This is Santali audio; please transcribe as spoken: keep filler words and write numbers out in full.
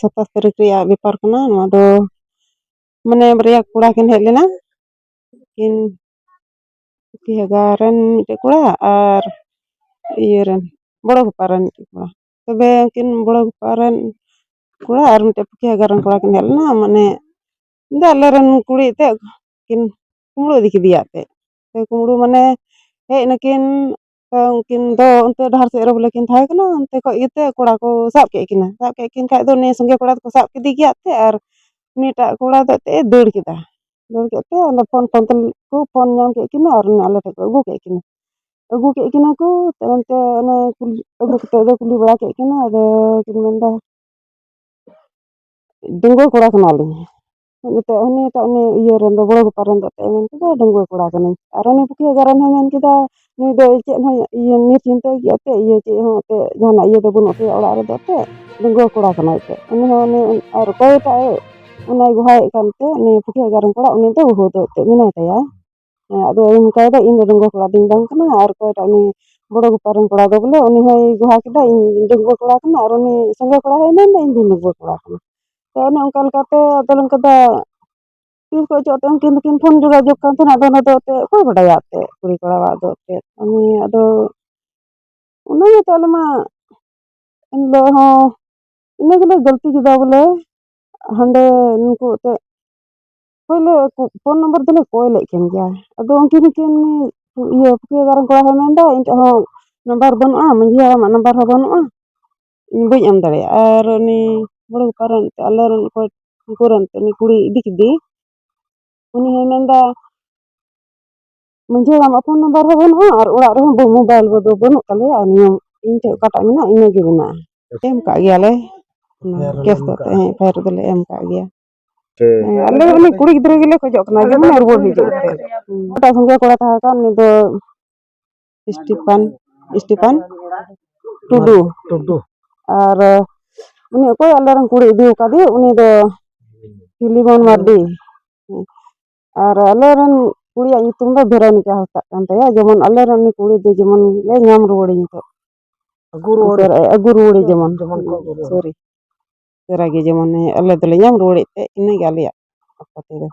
ᱥᱟᱛᱟᱥ ᱛᱟᱹᱨᱤᱠᱷ ᱨᱮᱭᱟᱜ ᱵᱮᱯᱟᱨ ᱠᱟᱱᱟ ᱱᱚᱣᱟ ᱫᱚ᱾ ᱢᱟᱱᱮ ᱵᱟᱨᱭᱟ ᱠᱚᱲᱟ ᱠᱤᱱ ᱦᱮᱡ ᱞᱮᱱᱟ, ᱩᱱᱠᱤᱱ ᱯᱩᱠᱷᱤ ᱦᱟᱜᱟ ᱨᱮᱱ ᱢᱤᱫᱴᱮᱡ ᱠᱚᱲᱟ ᱟᱨ ᱤᱭᱟᱹ ᱨᱮᱱ, ᱵᱚᱲᱚ ᱜᱚᱯᱟ ᱨᱮᱱ ᱢᱤᱫᱴᱮᱡ ᱠᱚᱲᱟ᱾ ᱛᱚᱵᱮ ᱩᱱᱠᱤᱱ ᱵᱚᱲᱚ ᱜᱚᱯᱟ ᱨᱮᱱ ᱠᱚᱲᱟ ᱟᱨ ᱢᱤᱫᱴᱮᱡ ᱯᱩᱠᱷᱤ ᱦᱟᱜᱟ ᱨᱮᱱ ᱠᱚᱲᱟ ᱠᱤᱱ ᱦᱮᱡ ᱞᱮᱱᱟ, ᱢᱟᱱᱮ ᱤᱧ ᱫᱚ ᱟᱞᱮ ᱨᱮᱱ ᱠᱩᱲᱤ ᱮᱱᱛᱮᱫ ᱠᱤᱱ ᱠᱩᱢᱵᱽᱲᱩ ᱤᱫᱤ ᱠᱮᱫᱮᱭᱟ ᱮᱱᱛᱮᱫ᱾ ᱥᱮ ᱠᱩᱢᱵᱽᱲᱩ ᱢᱟᱱᱮ ᱦᱮᱡ ᱱᱟᱹᱠᱤᱱ, ᱛᱚ ᱩᱱᱠᱤᱱ ᱫᱚ ᱚᱱᱛᱮ ᱰᱟᱦᱟᱨ ᱥᱮᱫ ᱨᱮ ᱵᱚᱞᱮ ᱠᱤᱱ ᱛᱟᱦᱮᱸ ᱠᱟᱱᱟ, ᱚᱱᱛᱮ ᱠᱷᱚᱡ ᱜᱮᱛᱮ ᱠᱚᱲᱟ ᱠᱚ ᱥᱟᱵ ᱠᱮᱫ ᱠᱤᱱᱟ᱾ ᱥᱟᱵ ᱠᱮᱫ ᱠᱤᱱ ᱠᱷᱟᱡ ᱫᱚ ᱩᱱᱤ ᱥᱚᱸᱜᱮ ᱠᱚᱲᱟ ᱫᱚᱠᱚ ᱥᱟᱵ ᱠᱮᱫᱮ ᱜᱮᱭᱟ ᱮᱱᱛᱮᱫ, ᱟᱨ ᱩᱱᱤᱴᱟᱜ ᱠᱚᱲᱟ ᱫᱚ ᱮᱱᱛᱮᱫ ᱮ ᱫᱟᱹᱲ ᱠᱮᱫᱟ᱾ ᱫᱟᱹᱲ ᱠᱮᱫ ᱛᱮ ᱚᱸᱰᱮ ᱯᱷᱳᱱ ᱯᱷᱳᱱ ᱛᱮᱠᱚ ᱯᱷᱳᱱ ᱧᱟᱢ ᱠᱮᱫ ᱠᱤᱱᱟ ᱟᱨ ᱚᱱᱮ ᱟᱞᱮ ᱴᱷᱮᱡ ᱠᱚ ᱟᱹᱜᱩ ᱠᱮᱫ ᱠᱤᱱᱟ᱾ ᱟᱹᱜᱩ ᱠᱮᱫ ᱠᱤᱱᱟ ᱠᱚ, ᱛᱟᱭᱚᱢ ᱛᱮ ᱚᱱᱮ ᱠᱩᱞ-, ᱟᱹᱜᱩ ᱠᱟᱛᱮ ᱫᱚ ᱠᱩᱞᱤ ᱵᱟᱲᱟ ᱠᱮᱫ ᱠᱤᱱᱟ, ᱟᱫᱚ ᱠᱤᱱ ᱢᱮᱱᱫᱟ, "ᱰᱟᱺᱜᱩᱣᱟᱹ ᱠᱚᱲᱟ ᱠᱟᱱᱟᱞᱤᱧ᱾" ᱱᱤᱛᱚᱜ ᱩᱱᱤᱴᱟᱜ ᱩᱱᱤ ᱤᱭᱟᱹ ᱨᱮᱱ ᱫᱚ, ᱵᱚᱲᱚ ᱜᱚᱯᱟ ᱨᱮᱱ ᱫᱚ ᱮᱱᱛᱮᱫ ᱢᱮᱱ ᱠᱮᱫᱟ, "ᱰᱟᱺᱜᱩᱣᱟᱹ ᱠᱚᱲᱟ ᱠᱟᱹᱱᱟᱹᱧ᱾" ᱟᱨ ᱩᱱᱤ ᱯᱩᱠᱷᱤ ᱦᱟᱜᱟ ᱨᱮᱱ ᱦᱚᱸᱭ ᱢᱮᱱ ᱠᱮᱫᱟ, "ᱱᱩᱭ ᱫᱚ ᱪᱮᱫ ᱦᱚᱸ ᱤᱭᱟᱹ ᱱᱤᱨᱪᱤᱱᱛᱟᱹ ᱜᱮᱭᱟ ᱮᱱᱛᱮᱫ, ᱤᱭᱟᱹ ᱪᱮᱫ ᱦᱚᱸ ᱮᱱᱛᱮᱫ ᱡᱟᱦᱟᱱᱟᱜ ᱤᱭᱟᱹ ᱫᱚ ᱵᱟᱹᱱᱩᱜ ᱛᱟᱭᱟ ᱚᱲᱟᱜ ᱨᱮᱫᱚ ᱮᱱᱛᱮᱫ, ᱰᱟᱺᱜᱩᱣᱟᱹ ᱠᱚᱲᱟ ᱠᱟᱱᱟᱭ ᱮᱱᱛᱮᱫ᱾" ᱩᱱᱤ ᱦᱚᱸ ᱩᱱᱤ ᱟᱨ ᱚᱠᱚᱭᱴᱟᱜ ᱮ ᱚᱱᱟᱭ ᱜᱚᱦᱟᱭᱮᱫ ᱠᱟᱱᱛᱮ, ᱩᱱᱤ ᱯᱩᱠᱷᱤ ᱦᱟᱜᱟ ᱨᱮᱱ ᱠᱚᱲᱟ, ᱩᱱᱤ ᱫᱚ ᱵᱟᱹᱦᱩ ᱫᱚ ᱮᱱᱛᱮᱫ ᱢᱮᱱᱟᱭ ᱛᱟᱭᱟ᱾ ᱦᱮᱸ, ᱟᱫᱚ ᱤᱧ ᱚᱱᱠᱟᱭᱮᱫᱟ, "ᱤᱧ ᱫᱚ ᱰᱟᱺᱜᱩᱣᱟᱹ ᱠᱚᱲᱟ ᱫᱚᱧ ᱵᱟᱝ ᱠᱟᱱᱟ, ᱟᱨ ᱚᱠᱚᱭᱴᱟᱜ ᱩᱱᱤ ᱵᱚᱲᱚ ᱜᱚᱯᱟ ᱨᱮᱱ ᱠᱚᱲᱟ ᱫᱚ ᱵᱚᱞᱮ ᱩᱱᱤ ᱦᱚᱸᱭ ᱜᱚᱦᱟ ᱠᱮᱫᱟ, ᱤᱧ ᱰᱟᱺᱜᱩᱣᱟᱹ ᱠᱚᱲᱟ ᱠᱟᱱᱟ, ᱟᱨ ᱩᱱᱤ ᱥᱚᱸᱜᱮ ᱠᱚᱲᱟ ᱦᱚᱸᱭ ᱢᱮᱱᱫᱟ, ᱤᱧ ᱫᱚᱧ ᱰᱟᱺᱜᱩᱣᱟᱹ ᱠᱚᱲᱟ ᱠᱟᱱᱟ᱾" ᱛᱚ ᱚᱱᱮ ᱚᱱᱠᱟ ᱞᱮᱠᱟᱛᱮ ᱟᱫᱚ ᱚᱱᱠᱟ ᱫᱚ ᱛᱤᱥ ᱠᱚ ᱚᱪᱚᱜ ᱛᱮ ᱩᱱᱠᱤᱱ ᱫᱚᱠᱤᱱ ᱯᱷᱳᱱ ᱡᱳᱜᱟᱡᱳᱜᱽ ᱠᱟᱱ ᱛᱟᱦᱮᱱᱟ, ᱟᱫᱚ ᱚᱱᱟ ᱫᱚ ᱮᱱᱛᱮᱫ ᱚᱠᱚᱭ ᱵᱟᱰᱟᱭᱟ ᱮᱱᱛᱮᱫ ᱠᱩᱲᱤ ᱠᱚᱲᱟᱣᱟᱜ ᱫᱚ ᱮᱱᱛᱮᱫ᱾ ᱩᱱᱤ ᱟᱫᱚ ᱚᱱᱟ ᱤᱭᱟᱹᱛᱮ ᱟᱞᱮ ᱢᱟ ᱤᱱᱟᱹ ᱜᱮᱞᱮ ᱜᱟᱹᱞᱛᱤ ᱠᱮᱫᱟ ᱵᱚᱞᱮ, ᱦᱟᱸᱰᱮ ᱱᱩᱠᱩ ᱮᱱᱛᱮᱫ ᱯᱳᱭᱞᱳ ᱯᱷᱳᱱ ᱱᱟᱢᱵᱟᱨ ᱫᱚᱞᱮ ᱠᱚᱭ ᱞᱮᱫ ᱠᱤᱱ ᱜᱮᱭᱟ᱾ ᱟᱫᱚ ᱩᱱᱠᱤᱱ ᱠᱤᱱ, ᱤᱭᱟᱹ, ᱯᱩᱠᱷᱤ ᱦᱟᱜᱟ ᱨᱮᱱ ᱠᱚᱲᱟ ᱦᱚᱸᱭ ᱢᱮᱱᱫᱟ, "ᱤᱧ ᱴᱷᱮᱱ ᱦᱚᱸ ᱱᱟᱢᱵᱟᱨ ᱵᱟᱹᱱᱩᱜᱼᱟ, ᱢᱟᱹᱡᱷᱤ ᱦᱟᱲᱟᱢᱟᱜ ᱱᱟᱢᱵᱟᱨ ᱦᱚᱸ ᱵᱟᱹᱱᱩᱜᱼᱟ, ᱤᱧ ᱵᱟᱹᱧ ᱮᱢ ᱫᱟᱲᱮᱭᱟᱜᱼᱟ᱾" ᱟᱨ ᱩᱱᱤ ᱵᱚᱲᱚ ᱜᱚᱯᱟ ᱨᱮᱱ ᱮᱱᱛᱮᱫ, ᱟᱞᱮ ᱨᱮᱱ ᱚᱠᱚᱭ ᱩᱱᱠᱩ ᱨᱮᱱ ᱮᱱᱛᱮᱫ ᱩᱱᱤ ᱠᱩᱲᱤ ᱤᱫᱤ ᱠᱮᱫᱮ, ᱩᱱᱤ ᱦᱚᱸᱭ ᱢᱮᱱᱫᱟ, "ᱢᱟᱹᱡᱷᱤ ᱦᱟᱲᱟᱢᱟᱜ ᱯᱷᱳᱱ ᱱᱟᱢᱵᱟᱨ ᱦᱚᱸ ᱵᱟᱹᱱᱩᱜᱼᱟ ᱟᱨ ᱚᱲᱟᱜ ᱨᱮᱦᱚᱸ ᱵᱟᱹ-, ᱢᱳᱵᱟᱭᱤᱞ ᱠᱚᱫᱚ ᱵᱟᱹᱱᱩᱜ ᱛᱟᱞᱮᱭᱟ, ᱟᱨ ᱱᱤᱭᱟᱹ ᱤᱧ ᱴᱷᱮᱱ ᱚᱠᱟᱴᱟᱜ ᱢᱮᱱᱟᱜᱼᱟ, ᱤᱱᱟᱹ ᱜᱮ ᱢᱮᱱᱟᱜᱼᱟ᱾" ᱮᱢ ᱠᱟᱜ ᱜᱮᱭᱟᱞᱮ, ᱚᱱᱟ ᱠᱮᱥ ᱫᱚ ᱮᱯᱷ ᱟᱭ ᱟᱨ ᱫᱚᱞᱮ ᱮᱢ ᱠᱟᱜ ᱜᱮᱭᱟ᱾ ᱦᱮᱸ, ᱟᱞᱮ ᱩᱱᱤ ᱠᱩᱲᱤ ᱜᱤᱫᱽᱨᱟᱹ ᱜᱮᱞᱮ ᱠᱷᱚᱡᱚᱜ ᱠᱟᱱᱟ, ᱡᱮᱢᱚᱱ ᱨᱩᱣᱟᱹᱲ ᱦᱤᱡᱩᱜ ᱛᱮ᱾ ᱦᱩᱸ᱾ ᱚᱠᱟᱴᱟᱜ ᱥᱚᱸᱜᱮ ᱠᱚᱲᱟ ᱛᱟᱦᱮᱸ ᱠᱟᱱ, ᱩᱱᱤ ᱫᱚ ᱥᱴᱤᱯᱷᱟᱱ, ᱥᱴᱤᱯᱷᱟᱱ ᱴᱩᱰᱩ᱾ ᱴᱩᱰᱩ᱾ ᱟᱨ ᱩᱱᱤ ᱚᱠᱚᱭ ᱟᱞᱮ ᱨᱮᱱ ᱠᱩᱲᱤ ᱤᱫᱤ ᱟᱠᱟᱫᱮ, ᱩᱱᱤ ᱫᱚ ᱯᱷᱤᱞᱤᱢᱚᱱ ᱢᱟᱨᱰᱤ᱾ ᱟᱨ ᱟᱞᱮ ᱨᱮᱱ ᱠᱩᱲᱤᱭᱟᱜ ᱧᱩᱛᱩᱢ ᱫᱚ ᱵᱷᱮᱨᱳᱱᱤᱠᱟ ᱦᱟᱸᱥᱫᱟᱜ ᱠᱟᱱ ᱛᱟᱭᱟ, ᱡᱮᱢᱚᱱ ᱟᱞᱮ ᱨᱮᱱ ᱩᱱᱤ ᱠᱩᱲᱤ ᱫᱚ ᱡᱮᱢᱚᱱ ᱞᱮ ᱧᱟᱢ ᱨᱩᱣᱟᱹᱲᱮ ᱱᱤᱛᱚᱜ᱾ ᱟᱹᱜᱩ ᱨᱩᱣᱟᱹᱲ᱾ ᱩᱥᱟᱹᱨᱟ ᱟᱹᱜᱩ ᱨᱩᱣᱟᱹᱲᱮ ᱡᱮᱢᱚᱱ᱾ ᱡᱮᱢᱚᱱ ᱠᱚ ᱟᱹᱜᱩ ᱨᱩᱣᱟᱹᱲ᱾ ᱥᱚᱨᱤ᱾ ᱩᱥᱟᱹᱨᱟ ᱜᱮ ᱡᱮᱢᱚᱱ ᱟᱞᱮ ᱫᱚᱞᱮ ᱧᱟᱢ ᱨᱩᱣᱟᱹᱲᱮᱫ ᱛᱮ, ᱤᱱᱟᱹᱜᱮ ᱟᱞᱮᱭᱟᱜ ᱟᱯᱟᱛ ᱫᱚ᱾